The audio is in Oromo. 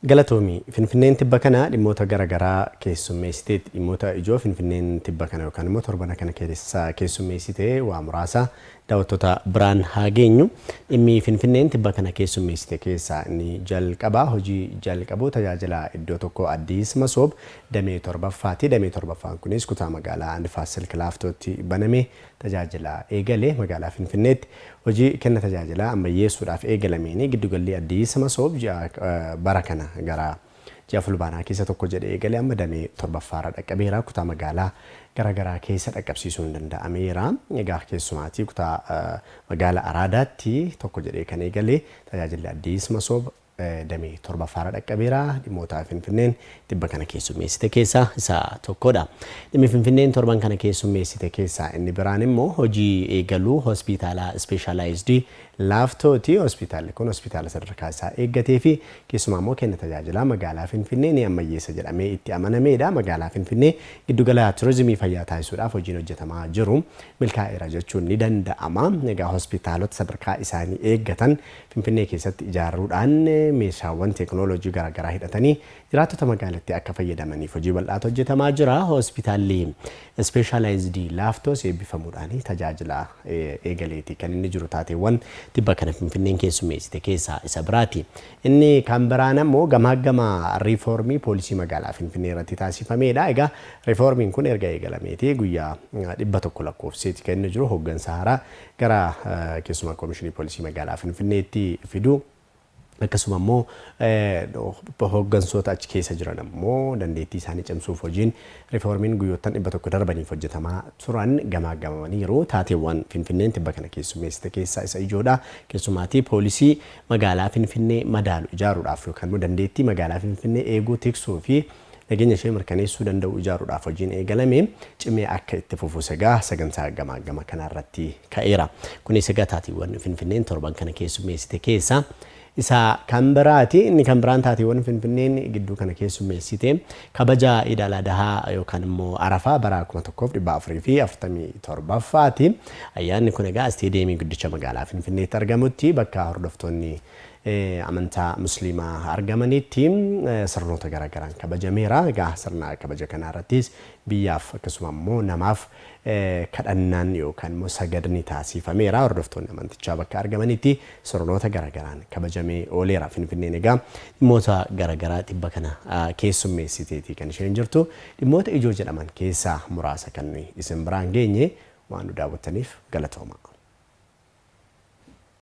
Galatoomi. Finfinneen tibba kana dhimmoota garaagaraa keessummeessiteetti. Dhimmoota ijoo Finfinneen tibba kana yookaan immoo torbana kana keessa keessummeessite waa muraasa daawwattoota biraan haa geenyu. Dhimmi Finfinneen tibba kana keessummeessite keessaa inni jalqabaa hojii jalqabuu tajaajila iddoo tokko Addis Masoob damee torbaffaati. Damee torbaffaan kunis kutaa magaalaa Nifaas Silk Laaftootti baname tajaajila eegale. Magaalaa Finfinneetti hojii kenna tajaajilaa ammayyeessuudhaaf eegalameen giddugalli Addis Masoob ji'a bara kana gara ji'a Fulbaanaa keessa tokko jedhee eegale amma damee torbaffaarra dhaqqabeera. Kutaa magaalaa garaagaraa keessa dhaqqabsiisuun danda'ameera. Egaa keessumaatii kutaa magaalaa Araadaatti tokko jedhee kan eegale tajaajilli Addis Masoob damee torbaffaarra dhaqqabeera. Dhimmoota Finfinneen tibba kana keessummeessite keessaa isa tokkodha. Dhimmi Finfinneen torban kana keessummeessite keessaa inni biraan immoo hojii eegaluu hospitaala ispeeshaalaayizidii Laaftooti. Hospitaalli kun hospitaala sadarkaa isaa eeggatee fi keessumaa immoo kenna tajaajilaa magaalaa Finfinnee ni ammayyeessa jedhamee itti amanameedha. Magaalaa Finfinnee giddugala turizimii fayyaa taasisuudhaaf hojiin hojjetamaa jiru milkaa'eera jechuun ni danda'ama. Egaa hospitaalota sadarkaa isaanii eeggatan Finfinnee keessatti ijaaruudhaan meeshaawwan teekinooloojii garaagaraa hidhatanii jiraattota magaalattii akka fayyadamaniif hojii bal'aatu hojjetamaa jira. Hospitaalli ispeeshaalaayizidii Laaftoos eebbifamuudhaan tajaajila eegaleeti kan inni jiru taateewwan tibba kana Finfinneen keessummeessite keessaa isa biraati. Inni kan biraan ammoo gamaagama riifoormii poolisii magaalaa Finfinnee irratti taasifamedha. Egaa riifoormiin kun erga eegalameeti guyyaa 100 lakkoofseeti kan inni jiru hooggansa haaraa gara keessumaa koomishinii poolisii magaalaa Finfinneetti fiduu, akkasuma immoo hooggansoota achi keessa jiran ammoo dandeettii isaanii cimsuuf hojiin riifoormiin guyyoottan 100 darbaniif hojjetamaa turan gamaagamamaniiru. Taateewwan Finfinneen tibba kana keessummeessite keessaa isa ijoodha. Keessumaatii poolisii magaalaa Finfinnee madaalu ijaaruudhaaf yookaan immoo dandeettii magaalaa Finfinnee eeguu, tiksuu fi nageenya ishee mirkaneessuu danda'u ijaaruudhaaf hojiin eegalame cimee akka itti fufus egaa sagantaa gamaagama kanarratti ka'eera. Kunis egaa taateewwan Finfinneen torban kana keessummeessite keessaa isa kan biraati. Inni kan biraan taateewwan Finfinneen gidduu kana keessummeessite kabaja Iid al Adhaa yookaan immoo Arafaa bara 1447ffaati. Ayyaanni kun egaa isteediyeemii guddicha magaalaa Finfinneetti argamutti bakka hordoftoonni amantaa musliimaa argamanitti sirnoota garaagaraan kabajameera. Egaa sirna kabaja kanarrattis biyyaaf akkasuma immoo namaaf kadhannaan yookaan immoo sagadni taasifameera. Hordoftoonni amantichaa bakka argamanitti sirnoota garaagaraan kabajamee ooleera. Finfinneen egaa dhimmoota garaagaraa tibba kana keessummeessiteeti kan isheen jirtu. Dhimmoota ijoo jedhaman keessaa muraasa kan isin biraan geenye waan nu daawwattaniif galatooma.